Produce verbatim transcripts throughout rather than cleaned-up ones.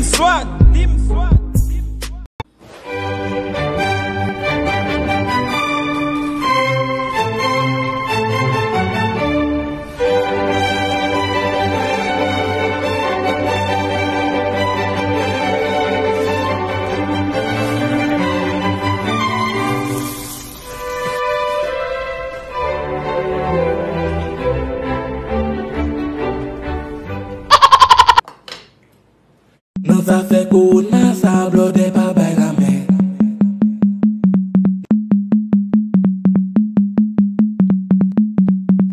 Swag, Team Swag. Nan zafè kowona sa, blòdè pa bay lamen.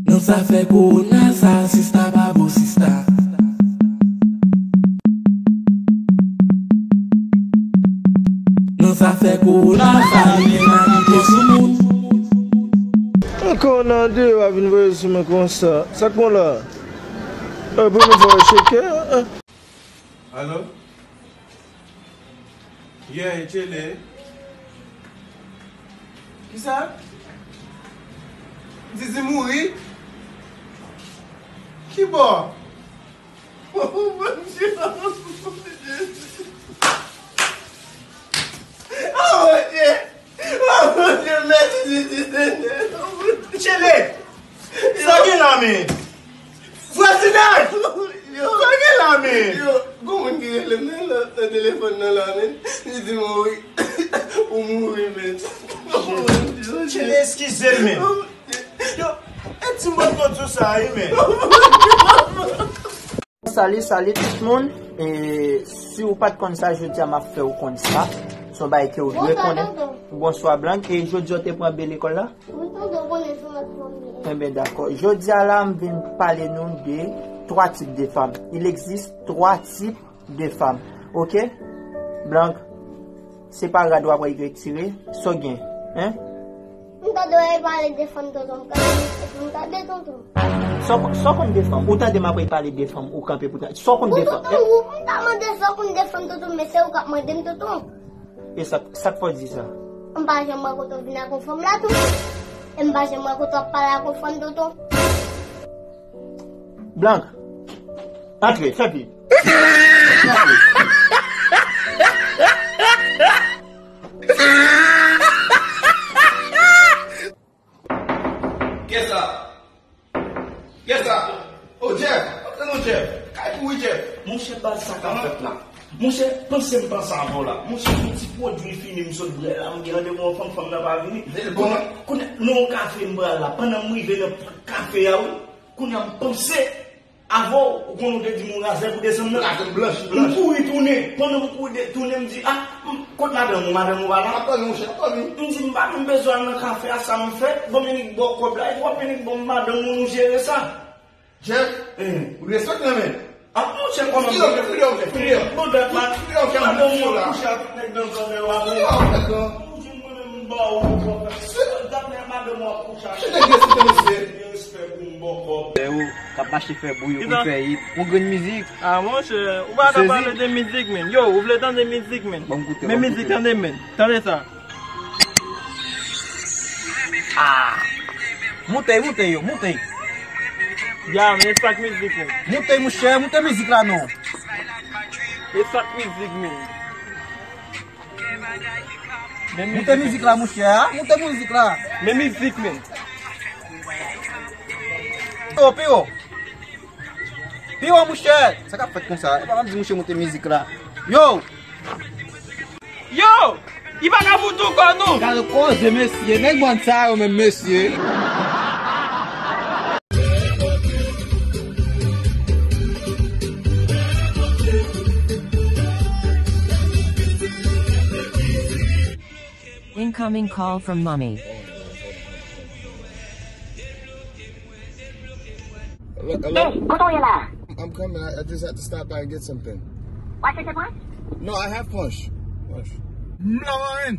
Nan zafè kowona sa, sista pa bon sista. Nan zafè kowona sa, li gen nan ki te sou moun. Ankò nan deyò a vin voye sou mwen konsa. Sa k bon la? E premye fwa w cheke? Alo? Yeah, Tchele. Kisa? Zizi mouri? Ki bò? Oh, Bondye! Oh, Bondye! Oh, Bondye, mèsi, Senyè. Tchele! Sa gen la, men? Vwazinaj! Sa gen la, men? Yo, gon moun ki rele m nan, nan, nan telefòn nan la, men. Li di m, "Wi, ou mouri, men." Tchele, eskize m, men. Yo, e ti m poko di w sa, wi, men. Salut, salut tout moun. E si w pa t konn sa, jodi a m ap fè w konn sa. Se yon bagay ke w dwe konnen. Bonswa, Blank. E jodi a w te pran B lekòl la? Wi, tonton, w konnen se mwen k pran B. Enben, dakò. Jodi a la, m vin pale nou de twa tip de fanm. Il existe trois types de femmes. Oke? Blank, se pa rad w ap retire, sa w gen, en? M tande w ap pale de fanm, tonton, m ka, m tande, tonton. Sa w, sa w konn de fanm? Ou tande m ap pale de fanm, ou kanpe pou tande. Sa w konn de fanm? Tonton, ou, m ta mande sa w konn de fanm, tonton, men se ou k ap mande m, tonton. E sa, sa k fè w di sa? M pa janm wè kote w vin ak yon fanm la tou. E m pa janm wè kote w ap pale ak yon fanm, tonton. Blank. Antre, fè pi. Kè sa? Kè sa? Oh, Jeff! Antre non, Jeff! Kay kouri, Jeff! Monchè, baz, sa k ap fèt la. Monchè, panse m panse avè w la. Monchè, yon ti pwodui fini m sot bwè la, m gen randevou an fanm, fanm nan pa vini. Kounye a, kounye a, nan yon kafe m pral la. Pandan m rive nan kafe a, wi, kounye a m panse avè w, ou konn ou te di m yon razè pou desanm nan. Razè blanch, blanch. M kouri tounen. Pandan m kouri de-, tounen, m di, "Ah, m, kot madanm ou? Madanm ou pa la?" Ap dòmi, monchè, ap dòmi. M di, "M pa menm bezwen al nan kafe a, sa m fè? Bon, Minik ba w kòb la, epi w ap Minik ban m madanm ou, nou jere sa." Jeff, ou respekte, men. Ah, monchè, kòman? Freedom, freedom, freedom. Bon, dat la, freedom, freedom, madanm ou la. Kouche avèk nèg nan zòn nan, w ap freedom, freedom. Ou di mwen menm m ba ou, dat la, madanm ou ap kouche avèk. Chita, gen respè, mesye. Gen respè pou m bòkò. Frè ou k ap mache fè bri, ou konn fè hit. Yon grenn mizik. Ah, monchè, ou pa ka pale de mizik, men. Yo, ou vle tande mizik, men? Ban m koute, ban m koute. Men mizik, tande, men. Tande sa. Ah. Moute, moute yo, moute. Ya, men e sa k mizik, men. Moute, monchè, moute mizik la, non. E sa k mizik, men. Moute mizik la, monchè, a? Moute mizik la. Men mizik, men. Yo, Piro. Piro, monchè. Sa k ap fèt konsa? E pa m ap di monchè moute mizik la. Yo! Yo! Li pa ka fout ou kò, non! Gade koze, mesye. Nèg bann sa yo menm, mesye. Incoming call from mommy. Hello, hello. Hey, kote w ye la? I'm coming. I, I just had to stop by and get something. W al chèche punch? No, I have punch. Punch. Mwen.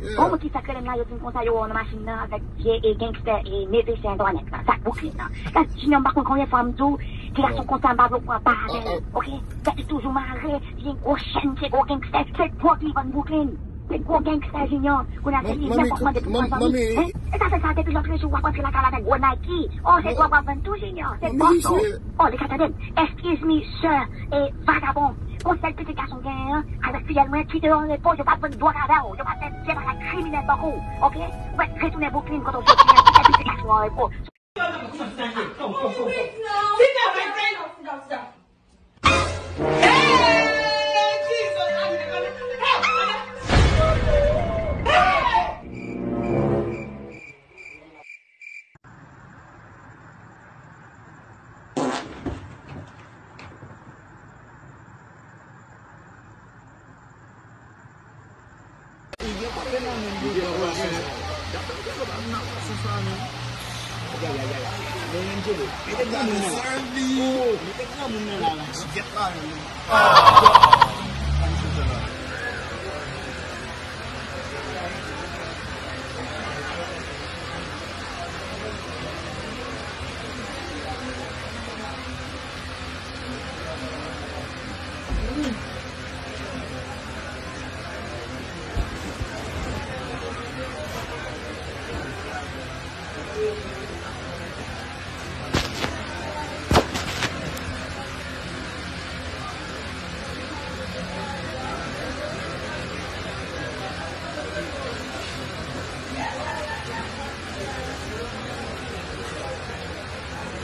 Yeah. Bon, ki sa k rele m la, yo di m konsa, yo wè w nan machin nan avèk vye e gangstè e neve se entènèt la, sa k Brooklyn nan. Sa Junior, m pa konn konbyen fwa m di w, ti gason konsa m pa vle w pran pa avè l, oke? Tèt li toujou mare, vye gwo chèn, se gwo gangstè, se dwòg li vann Brooklyn. Se gwo gangstè Junior, kounye a se li menm w ap mande pou pran zanmi. Hein? E sa fè sa depi lòtrejou w ap antre lakay la avèk gwo Nike. Oh, se dwòg w ap vann tou Junior, se bòs ou. Oh, li ka tande m. Excuse me, sir, e vagabon. Konsèy pitit gason genyen an, avèk fiyèl mwen, kite yo an repo, yo p ap vann dwòg avè w, yo p ap fè vyè bagay kriminèl tankou w, oke? Ou mèt retounen Brooklyn kote w soti an, kite pitit gason an an repo.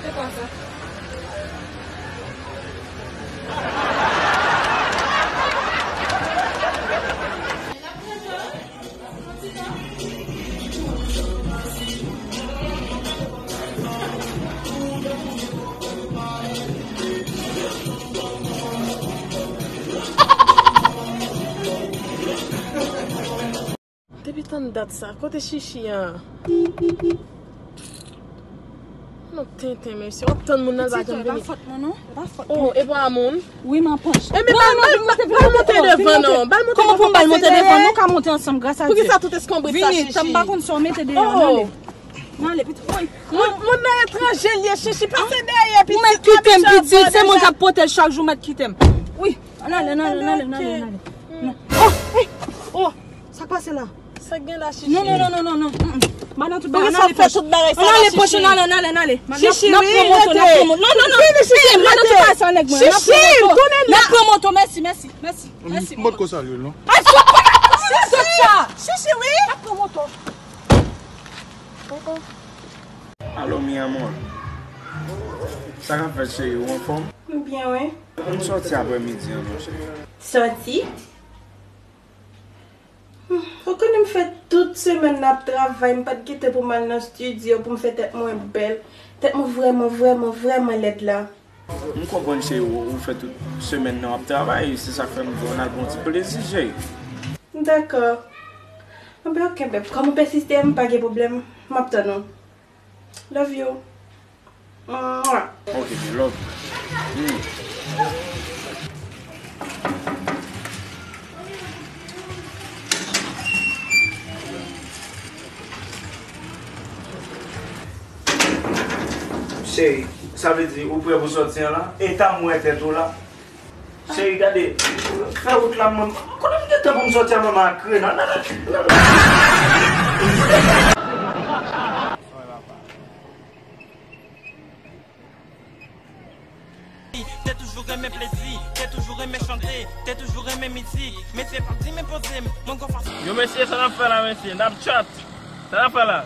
Se kwa sa? Depi tann dat sa, kote Chichi an? Non, tenten, mesye. W ap tann moun nan, l pa janm vini. Pitit, e pa fòt mwen, non. E pa fòt mwen. Oh, e pa moun? Wi, m ap panch. Ebyen, bal, bal, bal monte devan, non. Bal monte devan, pase dèyè. Kòman pou m bal monte devan? Nou ka monte ansanm, gras a Dye. Poukisa tout eskonbrit sa, Chichi? Vini, tann m pa konn sa w mete deyò, n ale. N ale, pitit. Woy. Moun, moun nan etranje l ye, Chichi, pase dèyè, pitit. Ou mèt kite m, pitit. Se mwen k ap pote l chak jou, mèt kite m. Wi, n ale, n ale, n ale, n ale, n ale. Oh, hey, oh. Sa k pase la? Sa k gen la, Chichi? Non, non, non, non, non, non. Mm, mm. Madan tout bagay, n ale pòch. Tout bagay sa la, Chichi. N ale pòch, n ale, n ale, n ale. Chichi, wi, rete. N ap pran moto, n ap pran moto. Non, non, non. Vini, Chichi, rete. Madan tout bagay sa nèg mwen. Chichi, tounen la. N ap pran moto, mèsi, mèsi, mèsi, mèsi. M potko salye l, non. Ay, fò pa. Chichi, wi. N ap pran moto. Alo, mi amor. Sa k ap fèt, cheri, ou anfòm? M byen, wi. Ann sòti aprèmidi an, monchè. Sòti? Hmm, ou konnen m fè tout semèn nan ap travay, m pa t gen tan pou m al nan estidyo, pou m fè tèt mwen bèl. Tèt mwen vrèman, vrèman, vrèman lèd la. M konprann, cheri, ou, ou fè tout semèn nan w ap travay, se sa k fè m di w ann al pran yon ti plezi, cheri. Dakò. Anben, oke, bèb. Kòm ou pèsiste, m pa gen pwoblèm. M ap tann ou. Love you. Mwah. Ok, mi love. Mm. Cheri, sa vle di ou prè pou sòti an la? Eta m wè tèt ou la. Cheri, gade, fè wout la, mwen. Kote m gen tan pou m sòti a, mwen, makre nan, nan, nan, nan. Te toujou renmen plezi, te toujou renmen chante, te toujou renmen mizik. Mesye pa di men poze m, mwen gon fason. Yo, mesye, sa n ap fè la, mesye? N ap chat. Sa n ap fè la?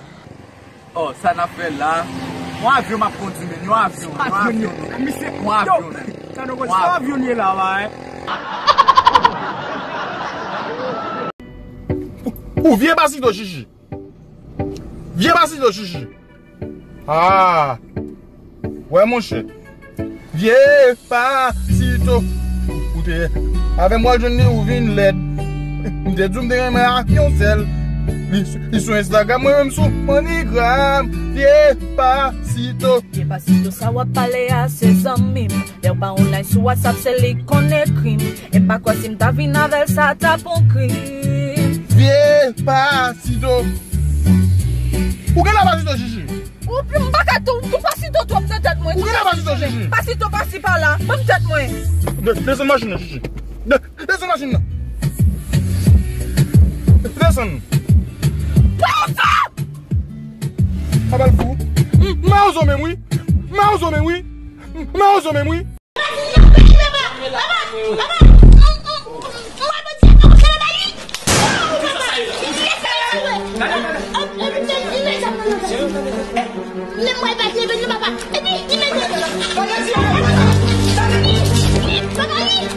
Oh, sa n ap fè la? Yon avyon m ap kondi, men. Yon avyon, yon avyon, men. Misye, yon avyon, men. Sa nou konn, se yon avyon li ye la, wi. Ou vye pasito, Chichi. Vye pasito, Chichi. Ah. Wè, monchè. Vye pasito. Ou te avè m, w al jwenn li, ou vin lèd. M te di w m te renmen ak yon sèl. Li, li sou Instagram, mwen menm sou MoneyGram. Vye pasito. Vye pasito sa w ap pale a, se zanmi m. Lè w pa online sou WhatsApp, se li k konn ekri m. E m pa kwè si m ta vin avè l, sa t ap on krim. Vye pasito. Ou gen la pasito, Chichi? Ou, m pa ka tou, tou pasito twòp nan tèt mwen. Ou gen la pasito, Chichi? Pasito pasi pa la. Ban m tèt mwen. De-, desann machin nan, Chichi. De-, desann machin nan. Desann. Pa w sa! A bal fou. M, m mawozo menm, wi. M mawozo menm, wi. M mawozo menm, wi. Lave, lave, lave, lave.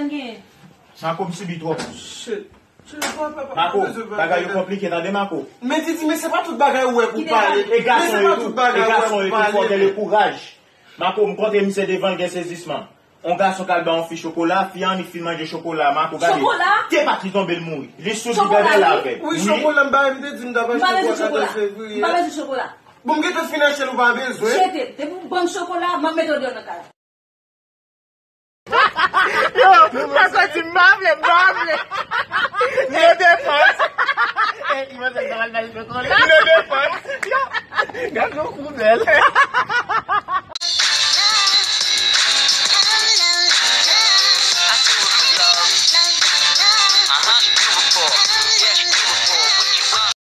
Sa n genyen? Mako, m sibi twòp. Mako, bagay yo konplike, tande Mako. Men Didi, men se pa tout bagay ou wè pou pale. E gason e tou, e gason e tou, fò gen le kouraj. Mako, m kontre misye devan l gen sezisman. On gason k al bay on fi chokola, fi an annik fin manje chokola, Mako gade. Chokola? Te pati tonbe l mouri. Li soud li bèbè la avè. Wi, chokola m bay, m te di m ta bay chokola katòz fevriye. M pa bezwen chokola. Bon, m gentan fin achte l, ou pa bezwen. Jete, depi ou ban m chokola, m ap mete w deyò nan kay la. Yo, papa di m pa vle, m pa vle. No defans. E, mwen se grann bèl chokola. No defans. Yo, gad yon kou bèl.